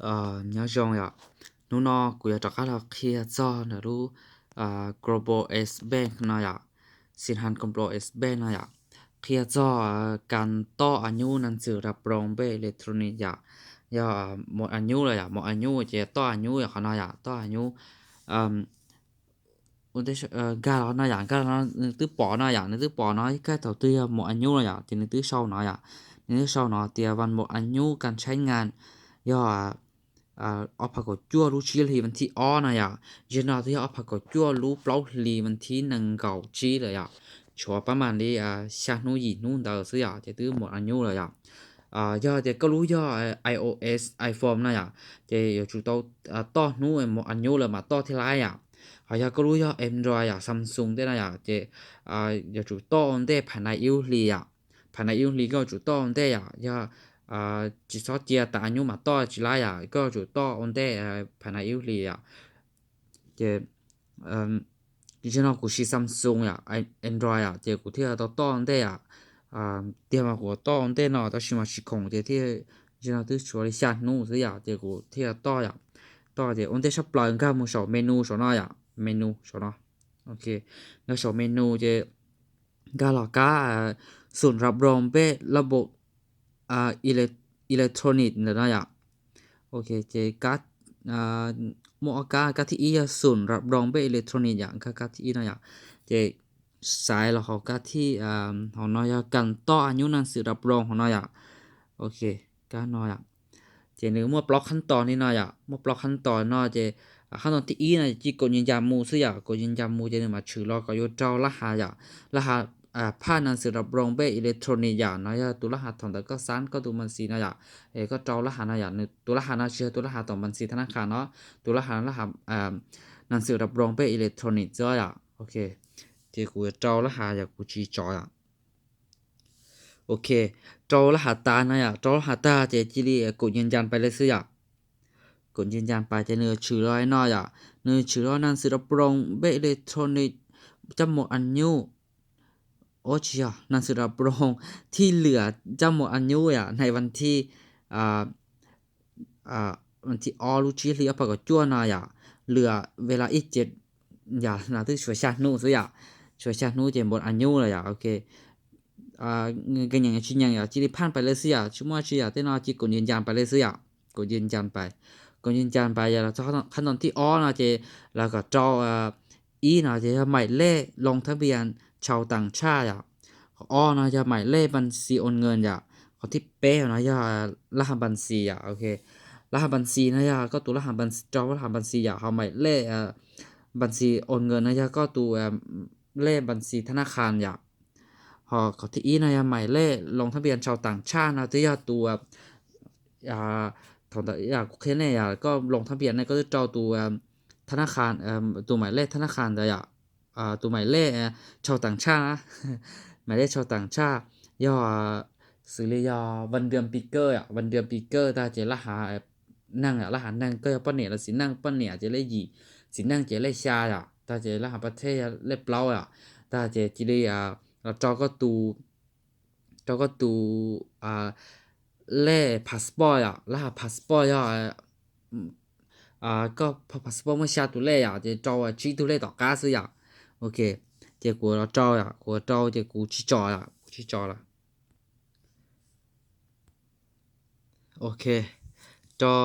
Nyob zoo yom, hnub no kuv yuav rov qab los qhia txog ntawm lub Global X Bank no yom, Shinhan Global X Bank no yom, qhia txog kas toj a nyub nas ntxwm rab roos npej electronic yom, yog mus a nyub lawm yom, mus a nyub ces toj a nyub yom, qhov no yom, toj a nyub nkag los no yom, nkag los no nws twb pom no yom, nws twb pom no ib kab thaum twg yog mus a nyub no yom, ces nws twb sau no yom, nws twb sau no tiasวันหมดอายุการใช้งาน yog ob phav kaum cuaj lub tsib hlis vas thib ob no yom, zim no twb yog ob phav kaum cuaj lub plaub hlis vas thib nees nkaum tsib lawm yom, tshuav pab mam li xya hnub yim hnub ntawd xwb yom, ces twb mus a nyub lawm yom. Yog tias koj lub yog iOS iPhone no yom, ces yuav tsum tau toj hnub mus a nyub lawm mas toj thiaj laib yom. Ho yog koj lub yog Android yom, Samsung tej no yom, ces yuav tsum toj ua ntej pham nais ib lub hlis yom, pham nais ib lub hlis koj yuav tsum toj ua ntej yom, yog tsis txhob cia tas a nyub mas toj tsis laib yom, koj yuav tsum toj ua ntej pham nais ib lub hlis yom. Ces zim no kuv siv Samsung yom, Android yom, ces kuv thiaj tau toj ntej yom, tiag mas kuv toj ua ntej no tab sis mas tsis khoom ces thiaj, zim no twb tshuav li xya hnub xwb yom, ces kuv thiaj toj yom, toj ces ua ntej sab plaws nkag mus saum menu saum no yom, menu saum no, nkag saum menu ces nkag los kab xum rab roos npej lab electronic ntawm no yom. Ok, ces muaj ob kab, kab thib ib yog xum rab roos npej electronic yom, nkag kab thib ib no yom, ces xaiv los hauv kab thib, hauv no yog kas toj a nyub nas ntxwm rab roos hauv no yom. Ok, kab no yom, ces nws muaj plaub khab tos li no yom, muaj plaub khab tos no ces khab tos thib ib no ces ci kaum nyis ncas mus xwb yom, kaum nyis ncas mus ces nws mam tshwm los kom yuav rau lab has yom, lab has phaj nas ntxwm rab roos npej electronic yom, no yog tus lab has thaum ntawd koj xab koj tus npas xis no yom, es koj rau lab has no yom, tus lab has no tsis yog tus lab has tom npas xis thab nab khas no, tus lab has lab has nas ntxwm rab roos npej electronic xwb yom. Ok, ces kuv yuav rau lab has yom, kuv tsis tso yom. Ok, rau lab has tas no yom, rau lab has tag ces cia li kaum nyis ncas pais li xwb yom. Kaum nyis ncas pais ces nws tshwm los li no yom, nws tshwm los nas ntxwm rab roos npej electronic coj mus a nyub, ua tsis yog nas ntxwm rab roos thij lwm coj mus a nyub yom, nais vas thib vas thib ob lub tsib hlis ob phav kaum cuaj no yom, lwm ve las ib ce yom, no twb tshuav xya hnub xwb yom, tshuav xya hnub ces mus a nyub lawm yom. Ok, nws nyeem tsis nyeem yom, cia li phaj pais li xwb yom, tsis muaj tsi yom, tej no cia kaum nyis ncas pais li xwb yom, kaum nyis ncas pais, kaum nyis ncas pais yom, los txog qhab ntoo thib ob no ces los kom rau ib no ces yog หมายเลขลงทะเบียนชาวต่างชาติ yom, qhov ob no yog หมายเลขบัญชีโอนเงิน yom, qhov thib peb no yog lab has npas xis yom. Ok, lab has npas xis no yog koj tus lab has npas, rau lab has npas xis yom, ho หมายเลขบัญชีโอนเงิน no yog koj tus lej npas xis thab nab khas yom. Ho qhov thib ib no yog หมายเลขลงทะเบียนชาวต่างชาติ no twb yog tus, thaum ntawd kuv qhia nej yom, koj ลงทะเบียน ne koj twb rau tus thab nab khas, tus หมายเลขธนาคาร ntawd yom, tus หมายเลขชาวต่างชาติ na, หมายเลขชาวต่างชาติ yog xws li yog วันเดือนปีเกิด yom, วันเดือนปีเกิด tag ces lab has neeg yom, lab has neeg, koj yog poj niam los txiv neej, poj niam ces lej yim, txiv neej ces lej xya yom, tag ces lab has pas thej lej plaub yom, tag ces cia li los rau koj tus, rau koj tus lej passport yom, lab has passport yog koj passport muaj xya tus lej yom, ces rau tsib tug lej tom qab xwb yom. Ok, ces kuv los rau yom, kuv los rau ces kuv tsis tso yom, kuv tsis tso lawm. Ok, rau,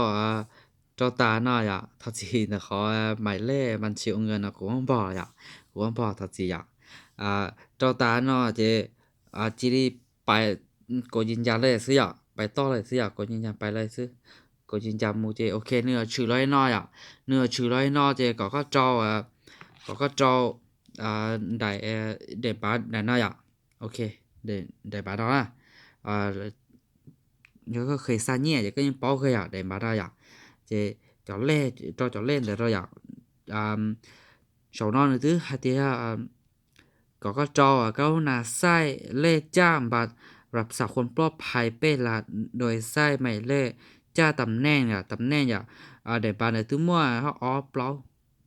rau tas no yom, thov txim ntawm qhov หมายเลขบัญชีโอนเงิน no kuv muab npog yom, kuv muab npog, thov txim yom. Rau tas no ces cia li pais, kaum nyis ncas li xwb yom, pais toj li xwb yom, kaum nyis ncas pais li xwb, kaum nyis ncas mus ces ok, nws yuav tshwm los li no yom, nws yuav tshwm los li no ces kom koj rau, kom koj rau daim, daim npav daim no yom. Ok, daim npav no na, yog koj kheev xa nyiaj ces koj yeej paub kawg yom, daim npav no yom. Ces cov lej, rau cov lej ntawd rau yom. Saum no nws twb hais tias kom koj rau kab nas xaij lej caj npas, รักษาความปลอดภัย peb las doy xaij หมายเลข caj ตำแหน่ง yom, ตำแหน่ง yom. Daim npav ntawd twb muaj ob plaub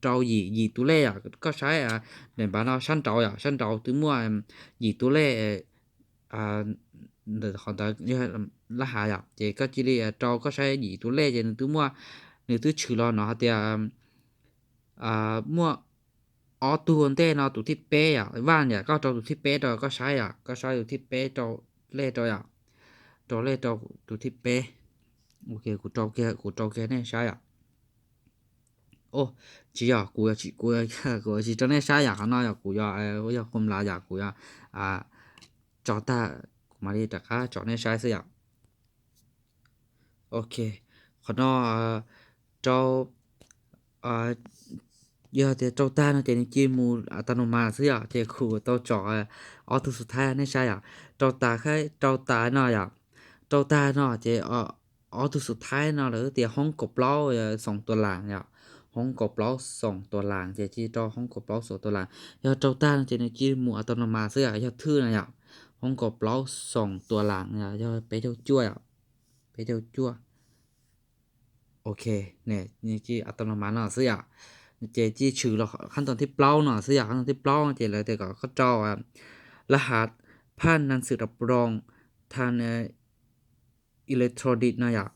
rau yim, yim tus lej yom, koj saib daim npav no sab nraud yom, sab nraud twb muaj yim tus lej ntawm qhov ntawd yog lab hav yom, ces koj cia li rau koj saib yim tus lej ces nws twb muaj, nws twb tshwm los no hais tias muaj ob tug ua ntej no tus thib peb yom, vaj yom, koj rau tus thib peb rau koj saib yom, koj saib tus thib peb rau lej rau yom, rau lej rau tus thib peb. Ok, kuv rau kiag, kuv rau kiag nej saib yom. Tsis yog, kuv, kuv tsis rau nej saib yom, qhov no yog kuv yog, yog qhov lav yom, kuv yog tso tag, kuv mam li rov qab tso nej saib xwb yom. Ok, qhov no rau, yog tias rau tag no ces nws cia li mus a ta no mas xwb yom, ces kuv tau tso ob tug xub thaib nej saib yom. Rau tag, rau tag no yom, rau tag no ces ob tug xub thaib no lawv tias hoob kaum plaub xoom tua las yom, hoob kaum plaub xoom tua las ces cia li rau hoob kaum plaub xoom tua las. Yog rau tag no ces nws cia li mus a ta no mas xwb yom, yog thwj no yom, hoob kaum plaub xoom tua las yog peb caug cuaj yom, peb caug cuaj. Ok, cia li a ta no mas no xwb yom, ces cia li tshwm los qhab toom thib plaub no xwb yom, qhab toom thib plaub ces lawv tias kom koj rau lab hav phaj nan xwm rov ploos tha electronic no yom,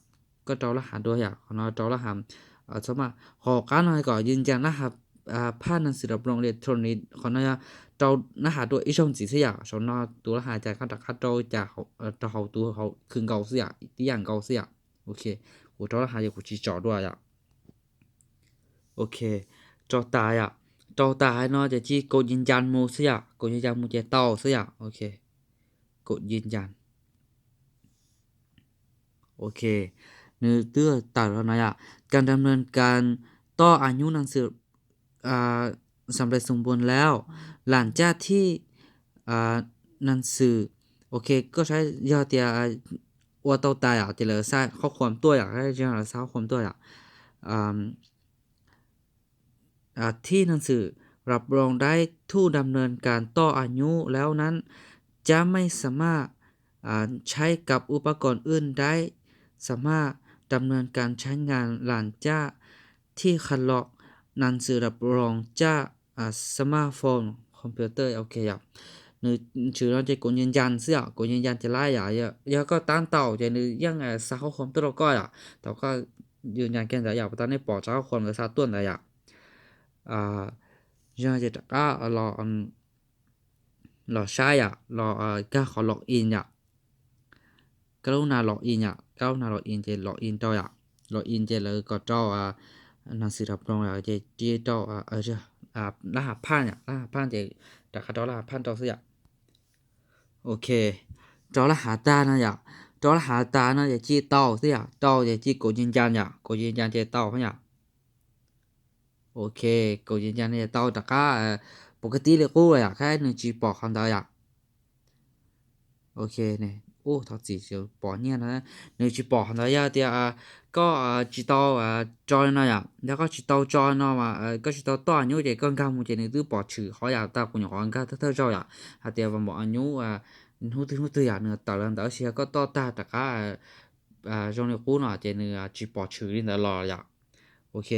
koj rau lab hav dua yom, qhov no rau lab hav, txhob mas qhov qab no kom yws ncas lab hav phaj nan xwm rov ploos electronic, qhov no yog rau lab hav dua ib zaug ntxiv xwb yom, saum no tus lab hav cas koj rov qab rau cas rau hauv tus khwv nkaus xwb yom, tib yam nkaus xwb yom. Ok, kuv rau lab hav ces kuv tsis tso dua yom. Ok, rau tas yom, rau tas no ces cia li kaum yws ncas mus xwb yom, kaum yws ncas mus ces tau xwb yom. Ok, kaum yws ncas. Ok, nws twb tawm los no yom, การดำเนินการ ต่ออายุหนังสือ สำเร็จสมบูรณ์แล้ว หลังจากที่ หนังสือ Ok, koj saib yog tias ua tau tas yom ces lawv xa qhob khuam tuaj yom, lawv xa qhob khuam tuaj yom. ที่หนังสือรับรองได้ถูกดำเนินการต่ออายุแล้วนั้น จะไม่สามารถใช้กับอุปกรณ์อื่นได้ สามารถดำเนินการใช้งานหลังจากที่คลอก หนังสือรับรองจาก smartphone computer. Ok yom, nws tshwm no ces kaum yws ncas xwb yom, kaum yws ncas ces laib yom, yog koj tab tom ces nws yeej xa qhob khuam tuaj rau koj yom, thaum koj yws ncas kiag ntawd yom, puas tau nej pom tau qhob khuam ntawd xa tuaj ntawd yom. Yog ces rov qab los saib yom, los kag qhov log in yom. Kab lub nas log in yom, kab lub nas log in ces log in rau yom, log in ces lawv kom rau หนังสือรับรอง yom, ces cia rau lab hav phaj yom, lab hav phaj ces rov qab rau lab hav phaj rau xwb yom. Ok, rau lab hav tag no yom, rau lab hav tag no ces cia tau xwb yom, tau ces cia kaum yws ncas yom, kaum yws ncas ces tau yom. Ok, kaum yws ncas no ces tau rov qab pov kab tib li qub los yom, qhov nws tsis pom qhov ntawd yom. Ok, ub, thov txim, pom nyiaj no, nws tsis pom qhov ntawd. Yog tias koj tsis tau tso li no yom, yog koj tsis tau tso no mas koj tsis tau toj a nyub ces koj nkag mus ces nws twb pom tshwm qhov yom, tau kuv nyuam qhuav nkag thawj thawj zaug yom, hais tias vam mom a nyub hnub twg hnub twg yom nws tawm los ntawd, tab sis yog koj toj tag rov qab zoo li qub no ces nws tsis pom tshwm li ntawd los yom. Ok,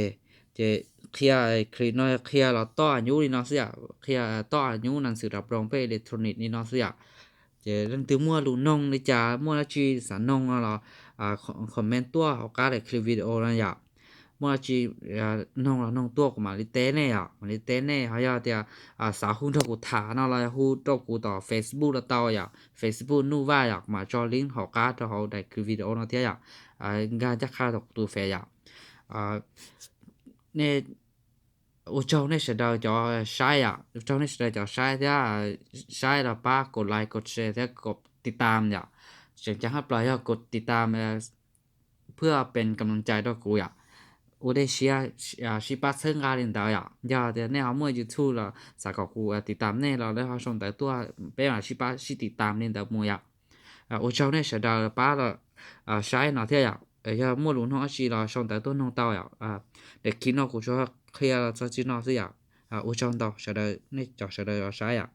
ces qhia, clip no qhia los toj a nyub li no xwb yom, qhia toj a nyub หนังสือรับรอง peb electronic li no xwb yom. Ces leej twg muaj lus noog li cas, muaj dab tsi xav noog no los comment tuaj hauv qab daim clip video no yom. Muaj dab tsi noog los noog tuaj kuv mam li teb nej yom, mam li teb nej. Ho yog tias xav hu nrog kuv tham no los hu rau kuv tom Facebook los tau yom, Facebook Nuj Vaj yom, kuv mam tso link hauv qab rau hauv daim clip video no thiab yom. Nkag ncaj qha rau kuv tus Face yom. Nej, ua tsaug nej sawv daws cov saib yom, ua tsaug nej sawv daws cov saib thiab, saib los pab กดไลค์ กดแชร์ thiab กดติดตาม yom. Tseem ceeb tshaj plaws yog กดติดตาม เพื่อเป็นกำลังใจ rau kuv yom. Ua dej siab, sib pab txhawb nqa li ntawd yom. Yog tias nej ho muaj YouTube los xav kom kuv ติดตาม nej los nej ho sau ntawv tuaj, peb mam sib pab sib ติดตาม li ntawd mus yom. Ua tsaug nej sawv daws pab los saib no thiab yom. Yog muaj lus noog dab tsi los sau ntawv tuaj noog tau yom. Daim clip no kuv tsuas qhia los txog txij no xwb yom. Ua tsaug ntau sawv daws, nej cov sawv daws los saib yom.